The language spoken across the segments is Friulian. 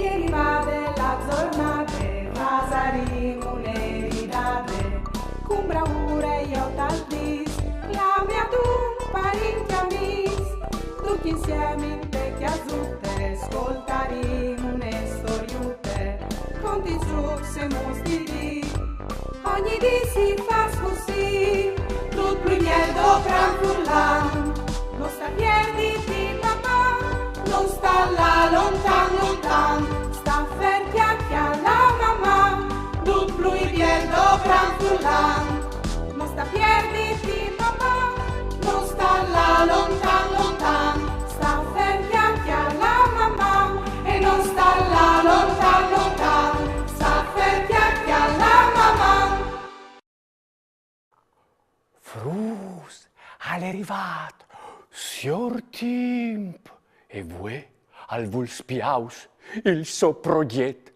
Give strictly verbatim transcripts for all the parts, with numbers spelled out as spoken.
E rivade la zornade, fasarìn une ridade, cun braure jo tal dis, clame adun parint e amis, ducj insiemi inte cjasute, scoltarìn une storiute, conti, zucs e mustiris. Ogni dì si fâs cussì, dut plui biel dopran furlan. No sta pierditi, Maman, no sta lâ lontan lontan, sta fer cjache a la Maman, dut plui biel dopran furlan. No sta pierditi, Maman, no sta lâ lontan lontan, sta fer cjache a la Maman, e no sta lâ lontan lontan, sta fer cjache a la Maman. Fruts, al è rivât siôr Timp, e vuê al vûl spiâus il so progjet.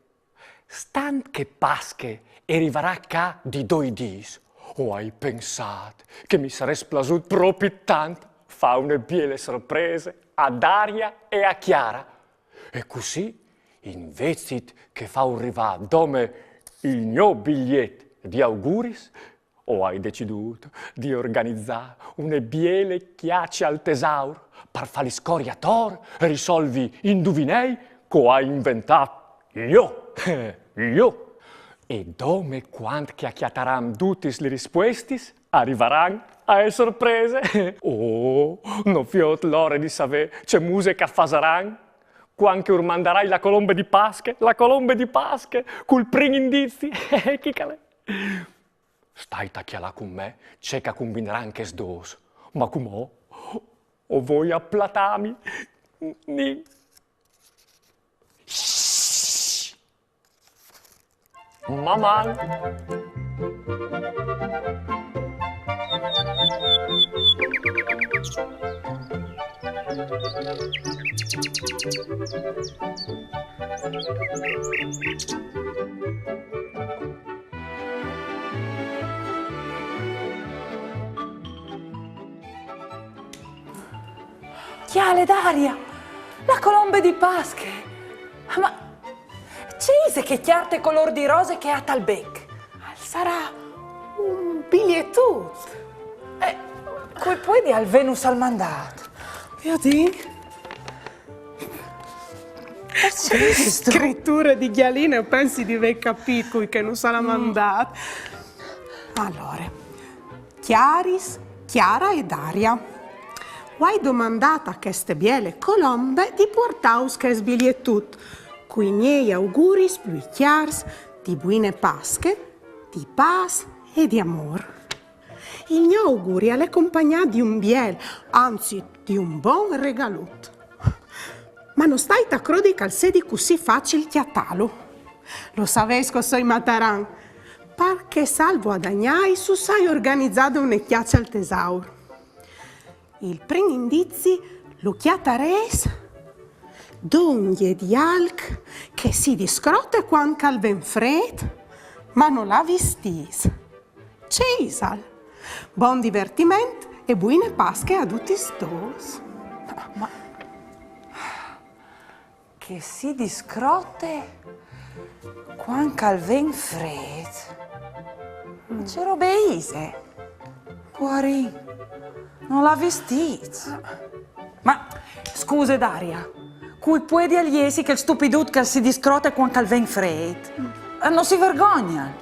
Stant che Pasche e rivarà ca di doi dîs, o ai pensât che mi sarès plasût propit tant fâ une biele sorprese a Daria e a Chiara. E cussì, invezit che fâur rivâ dome il gno biliet di auguris, o ai decidût di organizâ une biele cjace al tesaur par fâlis cori ator e risolvi induvinei che o ai inventât jo. Jo. E dome cuant che a cjataran dutis lis rispuestis, a rivaran ae sorprese. Oh, no viôt la ore di savê ce muse che a fasaran cuant che ur mandarai la colombe di Pasche, la colombe di Pasche, cul prin indizi. Chi che al è? Stait a cjalâ cun me ce che a cumbinaran chês dôs. Ma cumò o voi a platâmi. Ni. Maman! Cjale, Daria, la colombe di Pasche! Ma ce ise chê cjarte colôr di rose che e à tal bec? Al sarà un bilietut. Eh, cui puedial vênusal mandât? Viodìn. Scriture di gjaline, o pensi di vê capît cui che nus al à mandât. Alore, cjaris, Chiara e Daria. O ai domandât a cheste biele colombe di puartâus chest bilietut, cui miei auguris plui cjârs di buine Pasche, di pâs e di amôr. Il gno auguri al è compagnât di un biel, anzit, di un bon regalut. Ma no stait a crodi che al sedi cussì facil cjatâlu. Lu savês che o soi mataran, parcè che salvo a dagnâi s'us ai organizade une cjace al tesaur. Il prin indizi lu cjatarês dongje di alc che si discrote cuant che al ven frêt, ma no la vistîs. Ce isal? Bon divertiment e buine Pasche a dutis dôs. Ma che si discrote cuant che al ven frêt? Ce robe ise? Puarin, no la vistîs. Ma, scuse, Daria, cui puedial jessi chel stupidut che si discrote cuant che al ven frêt? Eh, no si vergognal?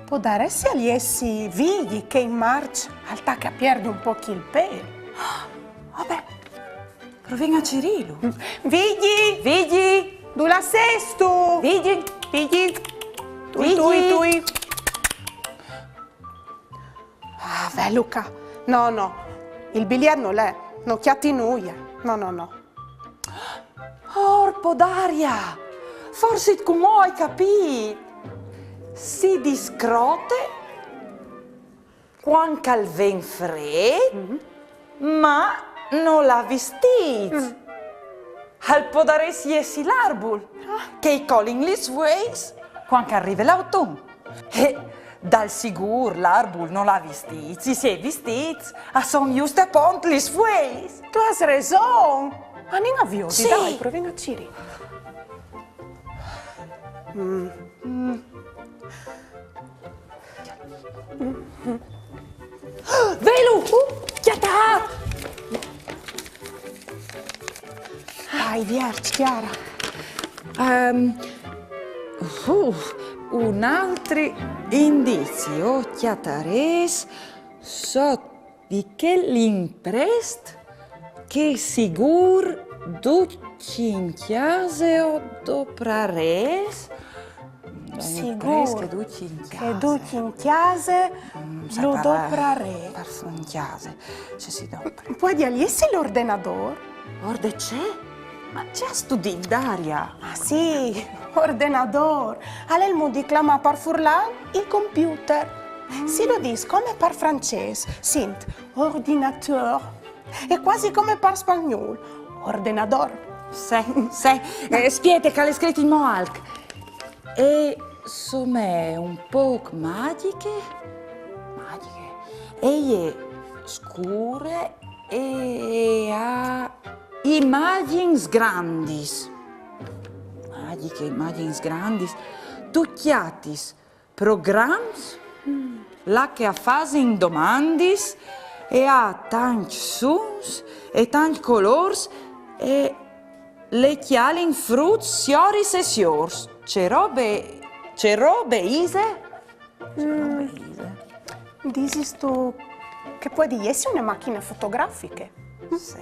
Podaressial jessi Vigji, che in Març al tache a pierdi un pôc il pêl. Vabè, provìn a cirîlu. Vigji! Vigji! Dulà sêstu? Vigji! Vigji! Tui, Vigji! Tui, tui! Ah, ve, Luca. No, no. Il biliet nol è. No cjati nuie. No, no, no. Orpo, Daria! Forsit cumò o ai capît. Si discrote cuant che al ven frêt, ma no la vistîs. Al podarès jessi l'arbul, che i colin lis vueis cuant che al rive l'autun. E Dal sigûr l'arbul nol à vistîts, i siei vistîts a son just apont lis fueis. Tu âs reson! Anìn a viodi, sì, dai, provìn a cirî. Mm. Mm. Velu! Uh, cjatât! Dai, vierç, Chiara. Ehm, uh, un altri indizi o cjatarês sot di chel imprest che sigûr ducj in cjase o doprarês. Sigûr che ducj in cjase. Che ducj in cjase lu doprarês. Par, in cjase, se si dopra. Puedial jessi l'ordenadôr? Orde ce? Ma ce âstu dit, Daria? Ah, sì, ordenadôr. Al è il mût di clamâ par furlan il computer. Si lu dîs come par francês, sint, ordinateur. E cuasi come par spagnûl, ordenador. Sì, sì. Eh, spiete, che al è scrit in mo alc. E somee un pôc magjiche, magjiche, e je scure e e à imagjins grandis. Magjiche, imagjins grandis. Tu cjatis programs là che a fasin domandis e à tancj suns e tancj colôrs e le cjalin fruts, sioris e siôrs. Ce robe, ce robe ise? Ce robe ise? Disistu che puedi jessi une machine fotografiche? Sì.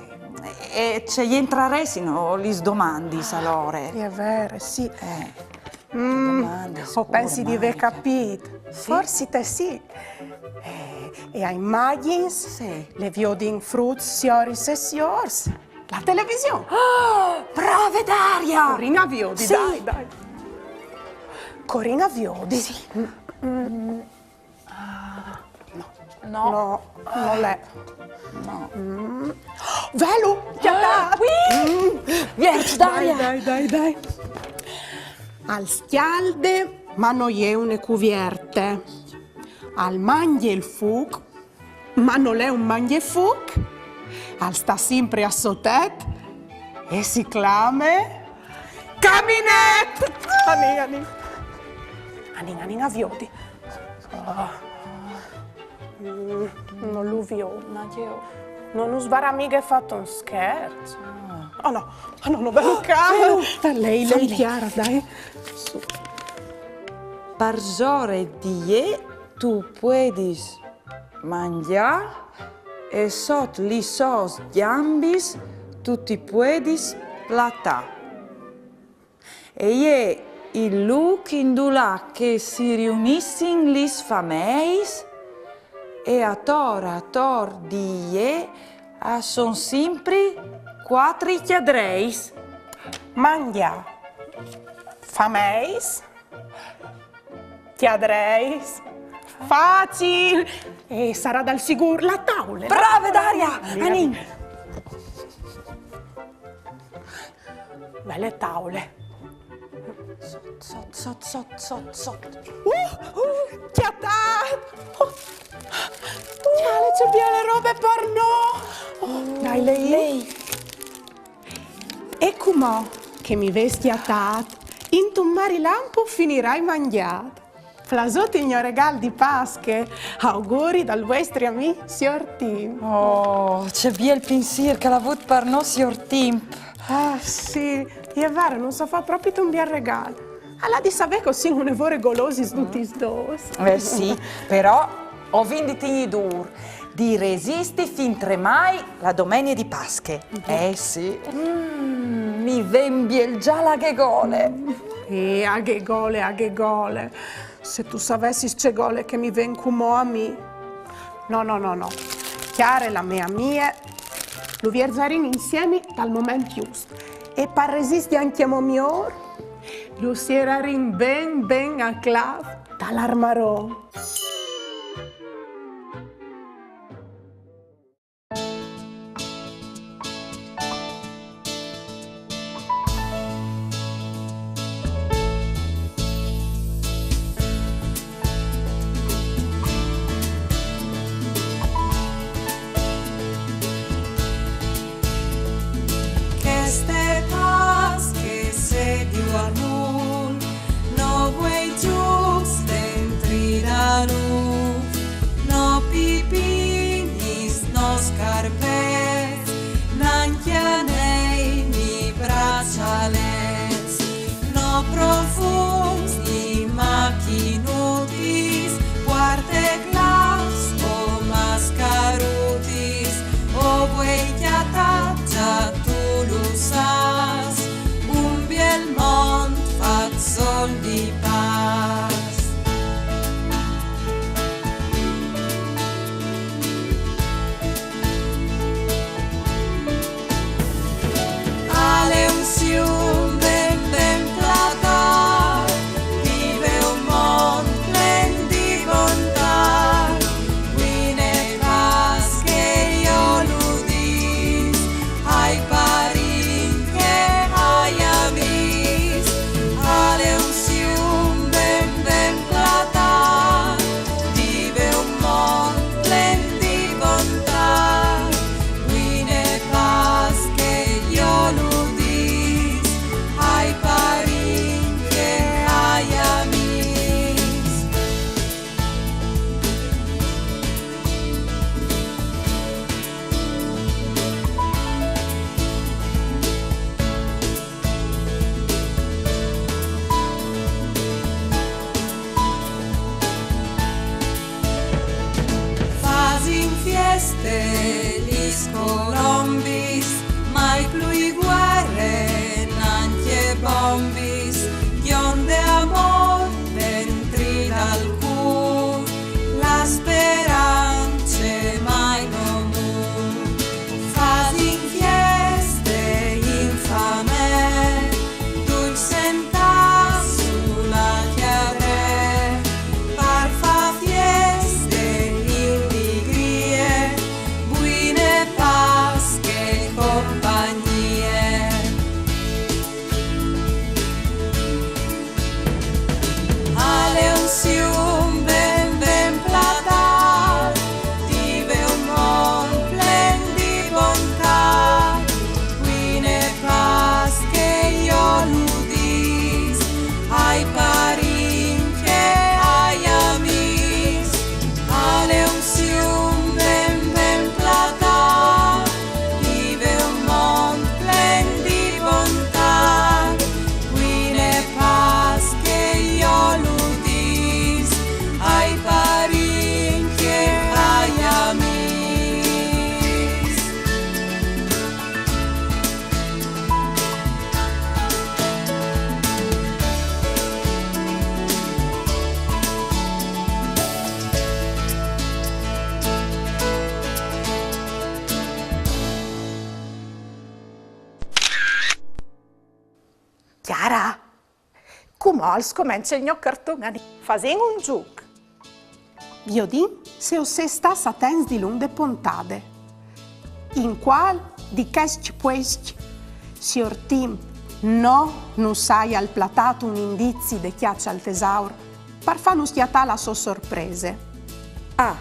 E ce jentraressino lis domandis alore? Al è vêr, sì. Eh. Mm, o pensi di vê capît. Sì? Forsit sì. Eh, e a imagjins le viodin fruts, sioris e siôrs. La television. Ah, brave, Daria! Corìn a viodi, sì, dai, dai. Corìn a viodi. Sì. Mm, mm. Ah, no. No. No, nol è. No. Mm. Velu, cjatât! Ah, oui! Mm. Vierç, Daria! Dai, dai, dai, dai. Al scjalde, ma no je une cuvierte. Al mangje il fûc, ma nol è un mangjefûc. Al sta simpri a sotet e si clame caminet! Anìn, anìn. Anìn, anìn a viodi. Ah. Mm, no lu viôt. Ma ce? No nus varà mighe fat un scherç? Ah. Oh no, oh no, no, ben ca. Lei, lei, Chiara, dai. Su. Parsore di jê tu puedis mangjâ e sot lis sôs gjambis tu ti puedis platâ. E je il lûc indulà che si riunissin lis fameis e ator ator di jê a son simpri cuatri cjadreis. Mangjâ, fameis, cjadreis. Facil! E sarà dal sigûr la taule. Brave, Daria! Anìn. Bele taule. Sot, sot, sot, sot, sot, sot. Uh, uh, cjatât! Oh. Cjale ce biele robe par nô! Oh, dai, lei. E cumò che mi vês cjatât, intun marilamp o finirai mangjât. Flasot il gno regâl di Pasche, auguri dal vuestri amì siôr Timp. Oh, ce biel pinsîr che al à vût par nô siôr Timp. Ah, sì, e je vêr, nus à fat propit un biel regâl. Al à di savê che o sin une vore golosis dutis dôs. Eh sì, però o vin di tignî dûr, di resisti fintremai la domenie di Pasche. Eh sì. Mm, mi ven biel za la ghegole. Eh, la ghegole, la ghegole. Se tu savessis ce gole che mi ven cumò a mi. No, no, no, no. Chiare, la mê amie, lu vierzarìn insiemi tal moment just. E par resisti ancjemò miôr, lu sierarìn ben, ben a claf tal armaron. Ah, cumò al scomence il gno carton. Fasìn un zûc. Viodìn se o sês stâts atents dilunc de pontade. In cuâl di chescj puescj siôr Timp no nus aial platât un indizi de cjace al tesaur par fânus cjatâ la sô sorprese? A.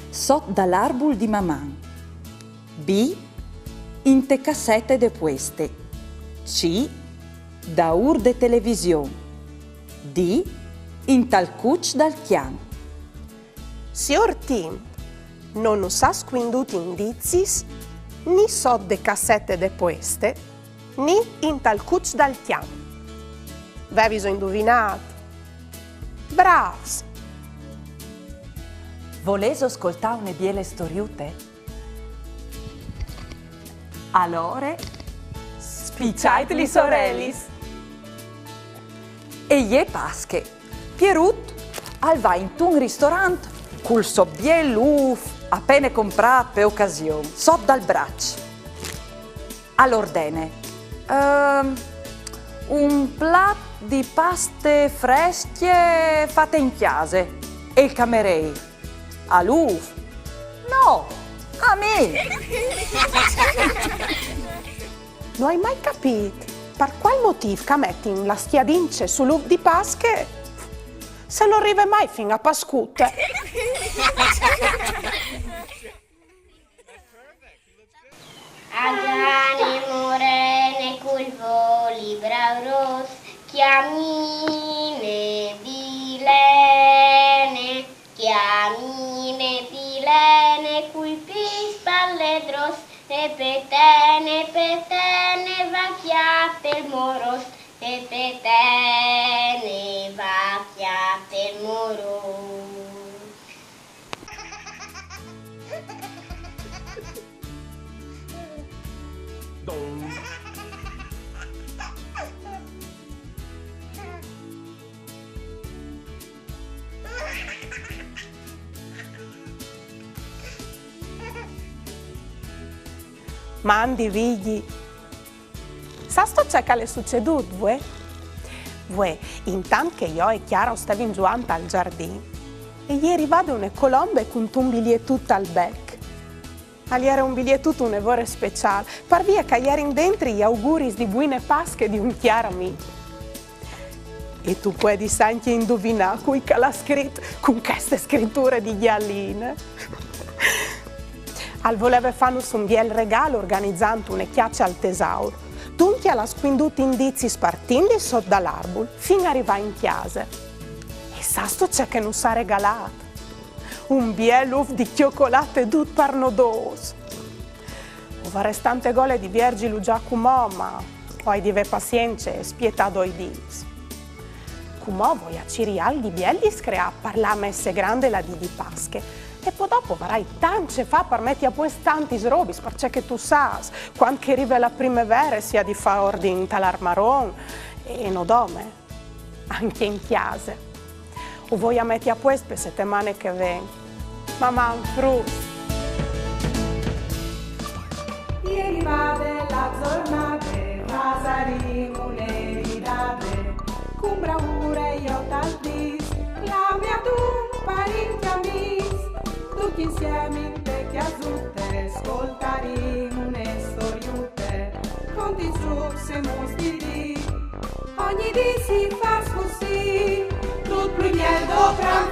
Sot dal arbul di Maman. B. Inte cassete de pueste. C. Daûr de television. D. Intal cuç dal cjan. Siôr Timp no nus à scuindût indizis ni sot de cassete de pueste ni intal cuç dal cjan. Vêviso induvinât? Brâfs! Volêso scoltâ une biele storiute? Alore, spiçait lis orelis. E je Pasche. Pierut al va intun ristorant cul so biel ûf a pene comprât pe ocasion, sot dal braç. Al ordene: «Ehm, un plat di paste frescje fate in cjase.» E il camerêr: «Al ûf?» «No, a mi!» No ai mai capît par cuâl motîf che a metin la scjadince sul ûf di Pasche, se nol rive mai fin a Pascute. A gjane morene cul voli brau ros, cjamine vilene, cjamine vilene cul pît spaledros, e petene, petene va cjate il morôs, e petene va cjate il morôs. Mandi, Vigji. Sâstu ce che al è sucedût, vuê? Vuê, intant che jo e Chiara o stevin zuiant al zardin, e je rivade une colombe cuntun bilietut tal bec. Al jere un bilietut une vore speciâl, par vie che a jerin dentri i auguris di buine Pasche di un cjâr amì. E tu puedis ancje induvinâ cui che al à scrit cun cheste scriture di gjaline. Al voleve fânus un biel regâl organizant une cjace al tesaur. Duncje al à scuindût indizis partint di sot dal arbul fin a rivâ in cjase. E sâstu ce che nus à regalât? Un biel ûf di cjocolate dut par nô dôs. O varès tante gole di vierzilu za cumò, ma o ai di vê pazience e spietâ doi dîs. Cumò o voi a cirî alc di biel di screâ par lâ a messe grande la dì di Pasche. E po dopo o varai tant ce fâ par meti a puest tantis robis, parcè che tu sâs, cuant che e rive la primevere si à di fâ ordin tal armaron e no dome. Ancje in cjase. O voi a meti a puest pe setemane che e ven. Maman, fruts! E je rivade la zornade, fasarìn une ridade, cun braure jo tal dîs, clame adun parint e amîs, ducj insiemi inte cjasute, scoltarìn une storiute, contint zûcs e muts di dì. Ogni dì si fâs cussì, dut plui biel doprant